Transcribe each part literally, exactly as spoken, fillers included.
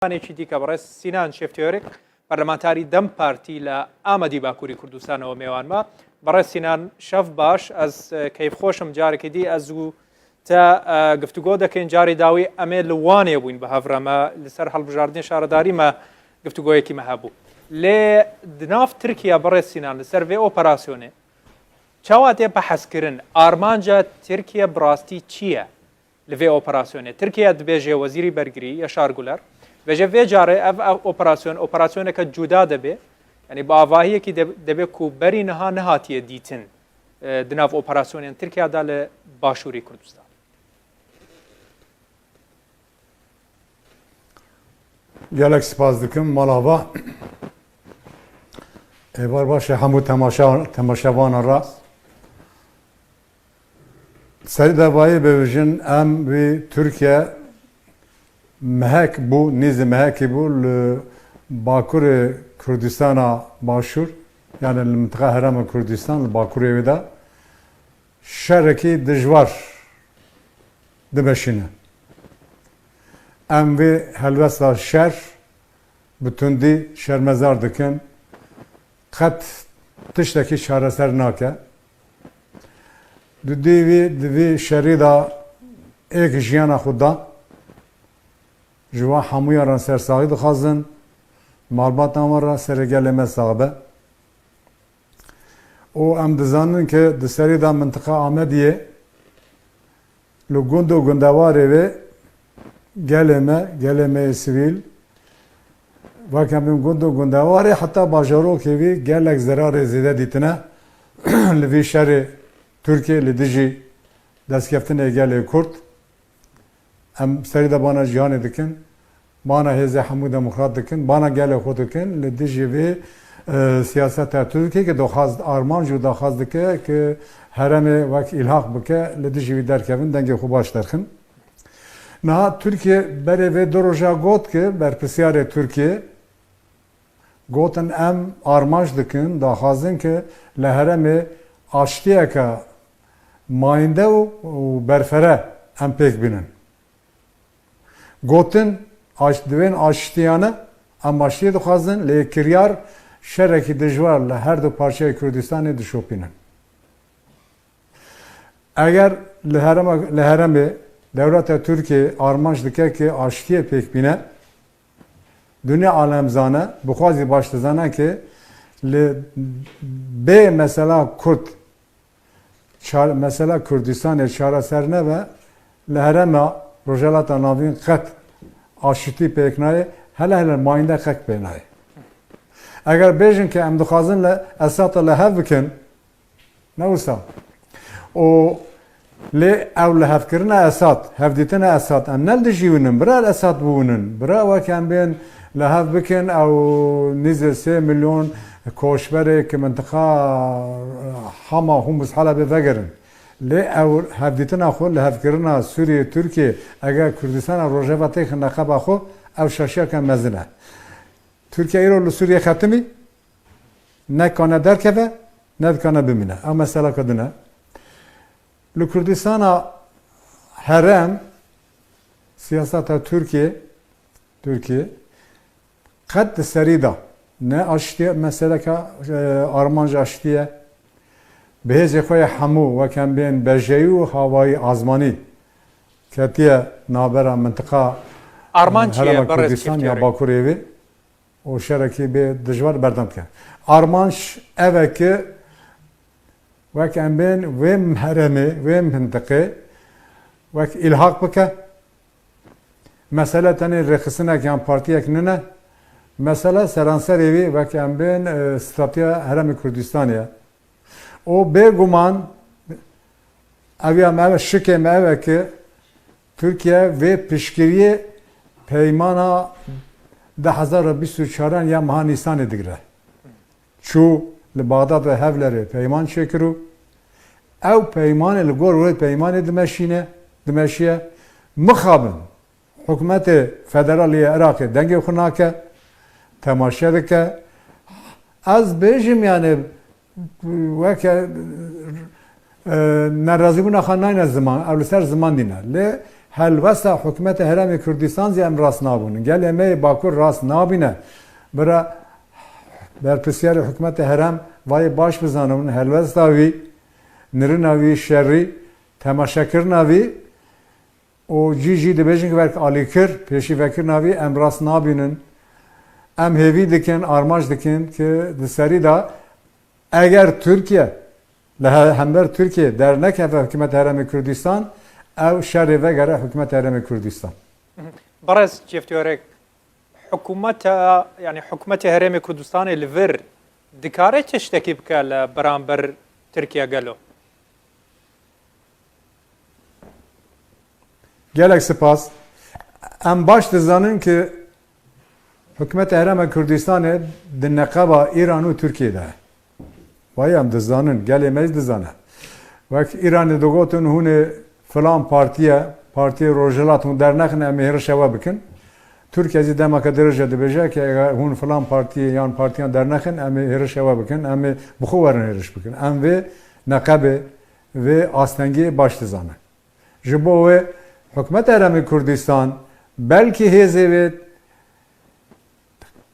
Anekî dîke بەڕێز سینان شێفتیۆرک، پەرلەمانتاری دەم پارتی لە ئامەدی باکووری کوردستانەوە مێوانمە. بەڕێز سینان، شەف باش. Ez, e, keyfxweş im carekê dî ez û te, e, giftûgo dekin. Carê dawî em ê li Wanê bûyn bi hev re, me li ser hilbijartinê şaredarî me giftûgoyekî me hebû. Lê di nav Tirkiye, بەڕێز سینان، li ser vê operasyonê çawa tê bihezkirin? Armanca Tirkiye bi rastî çi ye? Li vê operasyonê Tirkiye dibêje, Wezîrî Bergirî Yaşar Guler dibêje, vê carê ev, ev operasyon operasyoneke cuda debe. Yanî bi avahiyekî de, debe ku berî niha nehatiye dîtin, e, di nav operasyonên Tirkiye de li Başûrê Kurdistan. Gelek spas dikim, mala va. Êvar baş e hemû temaşa-, temaşevanan re. Serî de bayê bibêjin, em wî Tirkiye mehek bû, nêzî mehekî bû li Bakurê Kurdistana Başûr, yani li mintiqa Herêma Kurdistan, li Bakurê wê de şerekî dijwar dimeşîne. Em vê helwesta şer bi tundî şermezar dikin. Qet tiştekî çareser nake. Di dî vî, di vî şerî de êk jiyana xwe da. Ji wan hemûyan re sersaxî dixwazin. Malbatan wan re serê gelê me sax be. Û em dizanin ke di serî de mintiqa Amediyê li gund û gundewarê ve gelê me, gelê me yê sivîl, weke min gund û gundewarê heta bajarokê vî gelek zerarê zêde dîtine li vî şerê Tirkiyê li dijî destkeftinê gelê Kurd. Em serî de bana cîhanê dikin, bana hêzê hemû demokrat dikin, bana gelê xwe dikin, li dijî vê, e, siyaseta Tirkiyê ki daxwaz, armanc û daxwaz dike ki herêmê wek îlhaq bike, li dijî wî derkevin, dengê xwe baş derxin. Niha Tirkiye berê vê du roja got ki berpirsiyarê Tirkiye gotin, em armanc dikin, daxwazin ki li herêmê aştiyeke mayînde û, û berfere em pêk bînin. Gotin, aş-, divên aştiyane, em aştiyê dixwazin, lê kiryar şerekî dijwar li her du parçeyê Kurdistanê dişopînin. Eger li herêma, li herêmê dewleta Tirkiyê armanc dike ki aştiyê pêk bîne, dinya alem zane, bixwazî baş dizane ki li bê mesela Kurd çar-, mesela Kurdistanê çareser nebe, li herêma Rojhilata Navîn qet aşitî pêk nayê, hele hele mayînde qet pê nayê. Eger bêjin ke em dixwazin li Esad li hev bikin, ne wisa. Û lê ew lihevkirina Esad, hevdîtina Esad, em ne li dijî wî nin, bira li Esad biwînin, bira wek em bên li hev bikin, ew nîzê sê milyon koçberê ki mintiqa Hama, Humus, Helebê vegerin. Lê ew hevdîtina xwe, lihevkirina Sûriyê, Tirkiyê, eger Kurdistana Rojava têxin neqeba xwe, ew şaşiyeke mezin e. Tirkiye îro li Sûriyê xetimî, ne kane derkeve, ne dikane bimîne. Ew meseleke din e. Li Kurdistana herêm, siyaseta Tirkiye, Tirkiye, qet di serî de ne aştiye, meseleka, e, armanc aştiye, bi hêzê xwe yê hemû, wek em bên bejeyî û hawayî, azmanî, ketiye navbera mintiqa, Armanc e, çi ye, Herêma berêz Kurdistan ya Çiftçilerê? Bakurê vê û şerekî bê dijwar berdem dike. Armanc ev e ki wek em bên wê herêmê, wê mintiqê wek îlhaq bike. Mesele tenê rêxistinek yan partiyek nine. Mesele seranserê wî wek em bên, e, statiya Herêmê Kurdistanê ye. Û bêguman ev ya me ev e, şikê me ev e ki Tirkiye vê piştgiriyê peymana du hezar û bîst û çaran ya meha Nîsanê digire. Çû li Baxdad ve Hevlerê peyman çêkir û ew peymanê li gor wê peymanê dimeşîne, dimeşiye. Mixabin hikûmetê federal yê Iraqê dengê xwe nake, temaşe dike. Ez bêjim, yani, weke, e, nerazîbûna xwe nayne ziman, ew li ser ziman dîne. Lê Helwesta hikûmeta Herêmê Kurdistan zî em rast nabûnin. Gelê me yê Bakur rast nabîne. Bira berpirsiyarê hikûmeta herêm vayê baş bizanibûn. Helwesta wî, nirina wî şerî, temaşekirina wî û cî jî dibêjin ki wek alîkir, pêşîvekirina wî em rast nabînin. Em hêvî dikin, armanc dikin ki di serî de eger Tirkiye li he-, hember Tirkiye dernekeve hikûmeta Herêmê Kurdistan, ew şerê vegere hikûmeta Herêmê Kurdistan. Berêz Çiftyorek, hikûmeta, yanî hikûmetê Herêmê Kurdistanê li vir dikare tiştekî bike li beramber Tirkiye gelo? Gelek spas. Em baş dizanin ki hikûmeta Herêma Kurdistanê di neqeba Îran û Tirkiyê de ye. Vayê em dizanin, gelê me jî dizane. Wek Îranê digotin hûn ê filan partiye, partiyê Rojhilat hûn dernexin, em ê hêrişa we bikin. Tirkiye jî demeke dirêj e dibêje ki eger hûn filan partiyê yan partiyan dernexin, em ê hêrişa we bikin, em ê bi xwe werin hêriş bikin. Em vê neqebê, vê astengiyê baş dizanin. Ji bo wê hikûmeta Herêmê Kurdistan belkî hêzê wê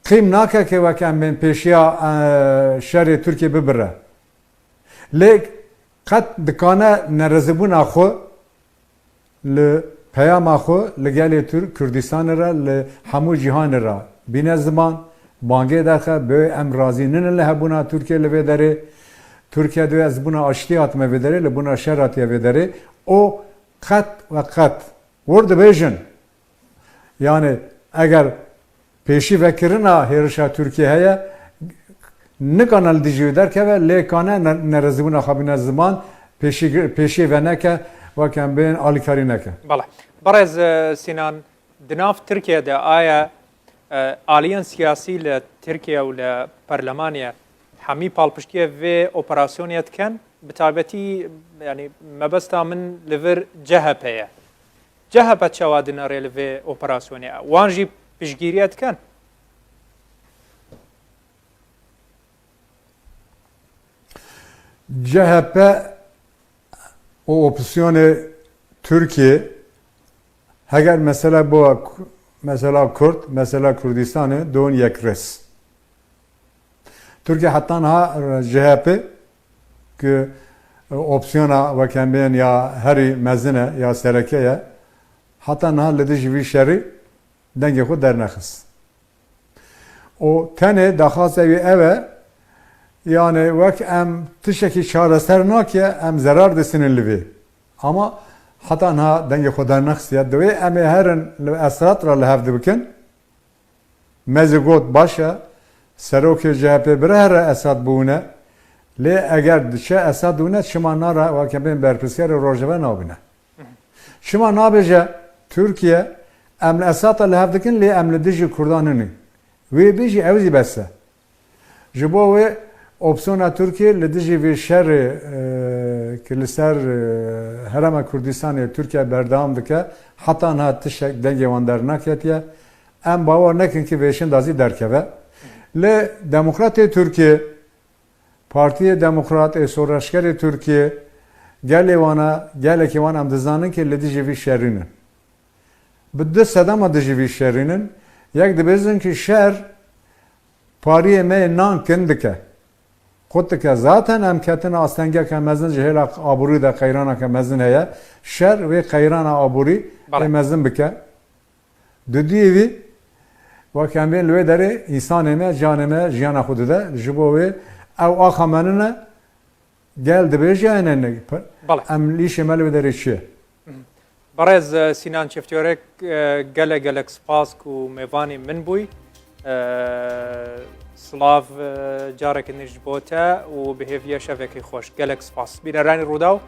qîm nake ke wek em bên pêşiya, e, şerê Tirkiyê bibire. Lê qet dikane nerizîbûna xwe li peyama xwe li gelê Tirk Kurdistanê re, li hemû cîhanê re bîne ziman, bangê derxe, bê em razî nînin li hebûna Tirkiyê li vê derê. Tirkiye divê ez bûna aştî hatime vê derê, li bûna şer hatiye vê derê. Û qet ve qet wir dibêjin. Yanî eger pêşîvekirina hêrişa Tirkiyê heye, nikane li dijî wê derkeve, lê kane ne-, nerizîbûna xwe bîne ziman, pêşî-, pêşiyê ve neke, wek em bên alîkarî neke. Bele. Berêz, e, Sînan, di nav Tirkiye de aya, e, aliyên siyasî li Tirkiye û li perlemanê hemî palpiştiyê vê operasyonê dikin? Bi taybetî, yanî mebesta min li vir C H P ye. C H P çawa dinere li vê operasyonê? Wan jî piştgiriye dikin? C H P û opsiyonê Tirkiye, heger mesele bo, mesela Kurd, mesela Kurdistanê, don yekrêz. Tirkiye heta niha C H P ki opsiyona wek em bên ya herî mezin e ya sereke ye, heta niha li dijî vî şerî dengê xwe dernexist. Û tenê daxwaza wî ev e, yanî wek em tiştekî çareser nake, em zerar distînin li vê. Ama heta niha dengê xwe dernexistiye. Divê em ê herin li Esad re li hev dibikin. Me zî got, baş e, serokê C H P bira here Esad bûne, lê eger diçe Esad bûne, çima nara weke bên berpirsiyarê Rojava nabîne? Çima nabêje Tirkiye, em li Esad re li hev dikin, lê em li dijî Kurdan nînin? Wê bêjî ew zî bes e. Ji bo wê opsiyona Tirkiye li dijî vê şerê, e, ki li ser, e, Herêma Kurdistanê Tirkiye berdewam dike, heta niha tiştek dengê wan dernaketiye. Em bawer nekin ki vêşin de zî derkeve. Lê demokratê Tirkiye, Partiyê Demokrat ê Şoreşgerê Tirkiye, gelê wana, gelekî wan em dizanin ki li dijî vî şerî nin. Bi du sedema dijî vî şerî nin. Yek dibêjin ki şer pariyê me yê nan kin dike. Qut dike. Zaten em ketin astengeke mezin ji hêla aborî de qeyraneke mezin heye. Şer wê qeyrana aborî Bele. Wê mezin bike. Dudiyê wî, wek em bên li wê derê însanê me, canê me jiyana xwe dide. Ji bo wê ew axa me nine, gel dibêje, ene ne, Bele. Em li îşê me li wê derê çi ye? Berêz, e, Sînan Çiftyorek, e, gelek gelek spas ku mêvanê min bûy. E, silav, e, careke din ji bo te û bi hêviya şevekê xweş. Gelek spas. Bîneranî Rûdaw,